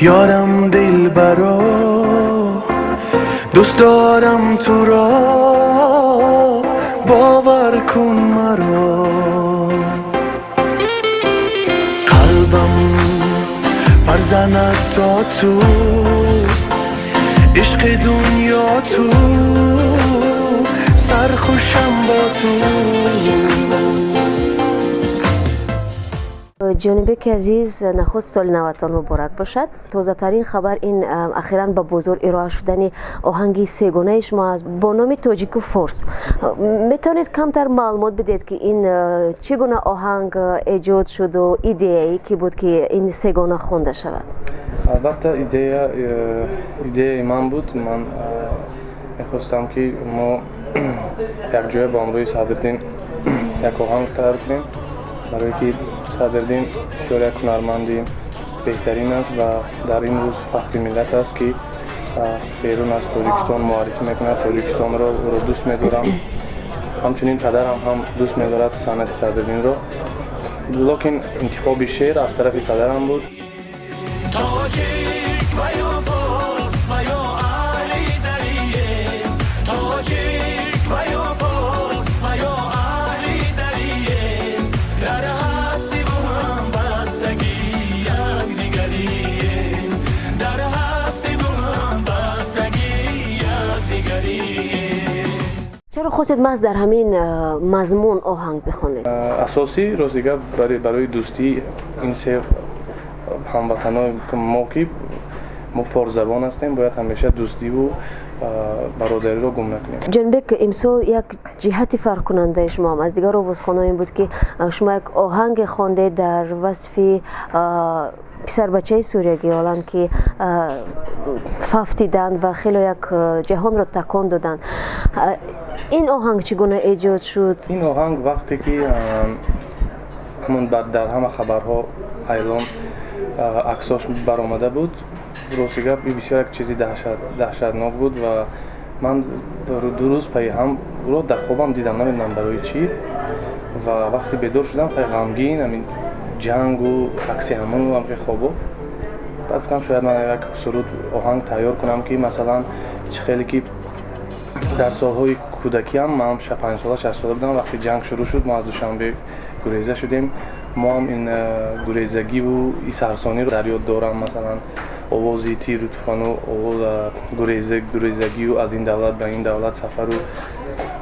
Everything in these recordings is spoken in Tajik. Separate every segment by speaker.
Speaker 1: Ёрам, дилбаро, дӯст дорам туро, бовар кун маро. Қалбам парзанад то ту, ишқи дунё ту, сархушам бо ту.
Speaker 2: Ҷонибеки азиз, нахуст соли наватон муборак бошад. Тозатарин хабар ин ахиран ба бозор ироа шудани оҳанги сегонаи шумо аст бо номи «Тоҷику форс». Метавонед камтар маълумот бидиҳед, ки ин чӣ гуна оҳанг эҷод шуду идеяе ки буд, ки ин сегона хонда шавад?
Speaker 3: Албатта, идеяи ман буд. Ман мехостам, ки мо якҷоя бо ҳамроҳи Садриддин як оҳанг тайёр кунем, барое ки Садриддин бисёр як ҳунарманди беҳтарин аст ва дар ин рӯз фахри миллат аст, ки берун аз Тоҷикистон муаррифӣ мекунад Тоҷикистонро. Ӯро дӯст медорам, ҳамчунин падарам ҳам дӯст медорад санъати Садриддинро, лекин интихоби шеър аз тарафи падарам буд.
Speaker 1: Тоҷик ва ё форс ва ё аҳли дарие, тоҷик ва ё форс ва ё аҳли дарие, дар ҳастиву ҳамбастагӣ якдигарие, дар ҳастиву ҳамбастагӣ якдигарие.
Speaker 2: Чаро хостед маҳз дар ҳамин мазмун оҳанг бихонед?
Speaker 3: Асосӣ, рости гап, барои дӯстии ин се ҳамватанои мо, ки мо форсзабон ҳастем, бояд ҳамеша дӯстиву бародариро гум накунем.
Speaker 2: Ҷонибек, имсол як ҷиҳати фарқкунандаи шумо ҳам аз дигар овозхонҳо ин буд, ки шумо як оҳанге хондед дар васфи писарбачаи суриягиоланд, ки фавтиданд ва хеле як ҷаҳонро такон доданд. Ин оҳанг чӣ гуна эҷод шуд?
Speaker 3: Ин оҳанг вақте ки ҳамон дар ҳама хабарҳо эълон аксош баромада буд, рости гап, и бисёр як чизи даҳшатнок буд ва ман 2 рӯз пайи ҳам ӯро дар хобам дидам, намедонам барои чӣ. Ва вақте бедор шудам, хеле ғамгин, ҳамин ҷангу акси ҳамону ҳамхел хобо. Баъд гуфтам, шояд ман як суруд, оҳанг тайёр кунам, ки масалан чӣ хеле ки дар солҳои кӯдакиам, ман 5-сола, 6-сола будам, вақте ҷанг шурӯъ шуд, мо аз Душанбе гуреза шудем. Мо ҳам ин гурезагиву и сарсониро дар ёд дорам, масалан овози тиру туфану гурезагию аз ин давлат ба ин давлат сафару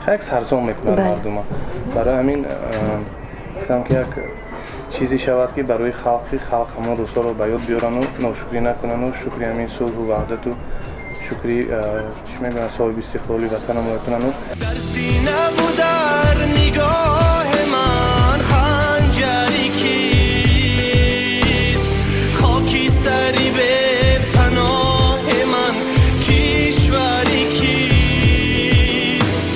Speaker 3: як сарсон мекунад мардума. Барои ҳамин гуфтам, ки як чизе шавад, ки барои халқ ҳамон рӯзҳоро ба ёд биёрану ношукрӣ накунану шукри ҳамин сулҳу ваҳдату шукри, чӣ мегӯянд, соҳиби истиқлоли ватанамон мекунану.
Speaker 1: Дар синаву дар нигоҳи ман ханҷари кист? Хоки сари бепаноҳи ман кишвари кист?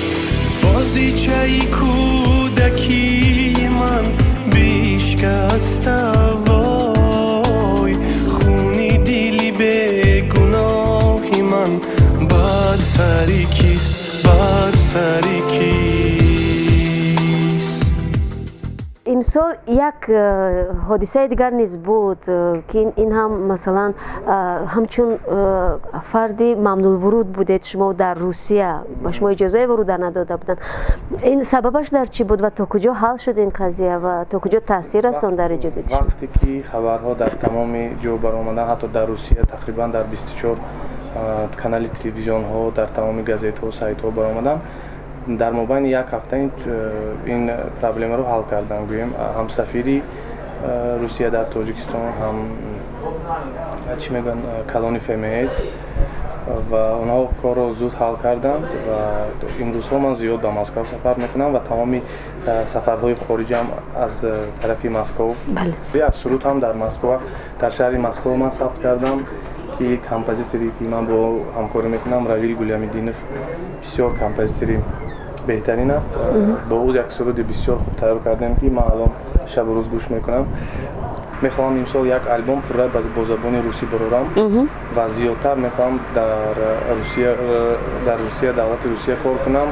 Speaker 1: Бозичаи кӯдакии ман бишкаста, вой, хуни дили бегуноҳи ман бар сари кист, бар сари кист?
Speaker 2: Имсол як ҳодисаи дигар низ буд, ки ин ҳам масалан ҳамчун фарди мамнӯъулвуруд будед шумо дар Русия, ба шумо иҷозаи вуруда надода буданд. Ин сабабаш дар чӣ буд ва то куҷо ҳал шуд ин қазия ва то куҷо таъсир расонд дар эҷодиёти шумо?
Speaker 3: Вақте ки хабарҳо дар тамоми ҷо баромаданд, ҳатто дар Русия тақрибан дар 24 канали телевизионҳо, дар тамоми газетҳо, сайтҳо баромаданд, дар мобайни як ҳафта ин проблемаро ҳал карданд, гӯем, ҳам сафири Русия дар Тоҷикистон, ҳам, чӣ мегӯянд, калони ФМС, ва онҳо корро зуд ҳал карданд. Ва имрӯзҳо ман зиёд ба Москав сафар мекунам ва тамоми сафарҳои хориҷиам аз тарафи Москов. Аз суруд ҳам дар Москва, дар шаҳри Москва ман сабт кардам, ки композиторе ки ман бо ҳамкорӣ мекунам, Равил Гулямиддинов, бисёр композитори беҳтарин аст. Бо ӯ як суруди бисёр хуб тайёр кардем, ки ман алон шабу рӯз гӯш мекунам. Мехоҳам имсол як альбом пурра бо забони русӣ барорам ва зиёдтар мехоҳам дар Русия, давлати Русия кор кунам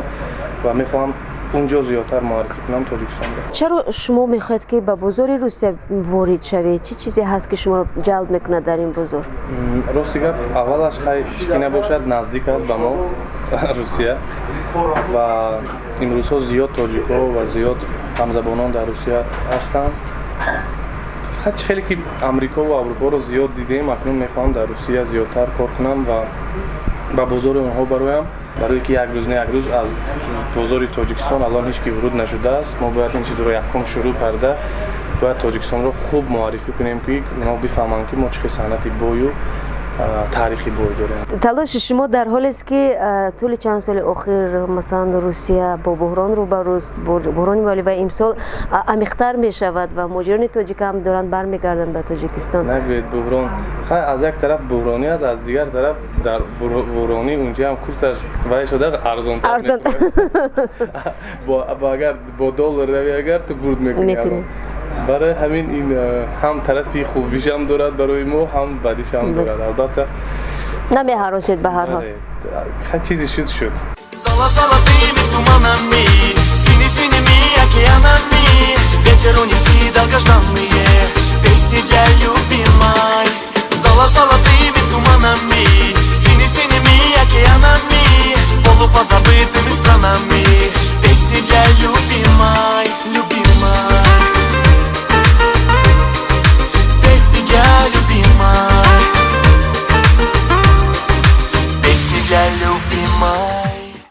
Speaker 3: ва мехоҳам. Унҷо зиёдтар муаррифӣ кунам Тоҷикистонро.
Speaker 2: Чаро шумо мехоҳед, ки ба бозори Русия ворид шавед? Чӣ чизе ҳаст, ки шуморо ҷалб мекунад дар ин бозор?
Speaker 3: Рости гап, аввалаш, хай, ки набошад, наздик аст ба мо Русия ва имрӯзҳо зиёд тоҷикҳо ва зиёд ҳамзабонон дар Русия ҳастанд. Хай, чӣ хеле ки Амрико ва Аврупоро зиёд дидем, акнун мехоҳам дар Русия зиёдтар кор кунам ва ба бозори онҳо бароям, барое ки як рӯз не, як рӯз аз бозори Тоҷикистон аллон ҳеҷ ки вуруд нашудааст. Мо бояд ин чизро якум шурӯъ карда, бояд Тоҷикистонро хуб муаррифӣ кунем, ки онҳо бифаҳманд, ки мо чӣ хел санъати бою таърихи бой дорем.
Speaker 2: Талоши шумо дар ҳолест, ки тӯли чанд соли охир, масалан, Русия бо буҳрон рӯбарӯст, буҳрони молӣ, ва имсол амиқтар мешавад ва муҳоҷирони тоҷик ҳам доранд бармегарданд ба Тоҷикистон.
Speaker 3: Нагӯед буҳрон. Хай, аз як тараф буҳронӣ аст, аз дигар тараф дар буҳронӣ унҷа ҳам курсаш вай шуда, арзонтар.
Speaker 2: Арзон.
Speaker 3: Агар бо доллар рави, агар ту бурд мекунӣ. Барои ҳамин ин ҳам тарафи хубишам дорад барои мо, ҳам бадишам дорад, албатта.
Speaker 2: Намеҳаросед ба ҳар ҳол.
Speaker 3: Хай, чизе шуд, шуд.
Speaker 4: Золотыми туманами, синий-синими океанами. Ветер, унеси долгожданные песни.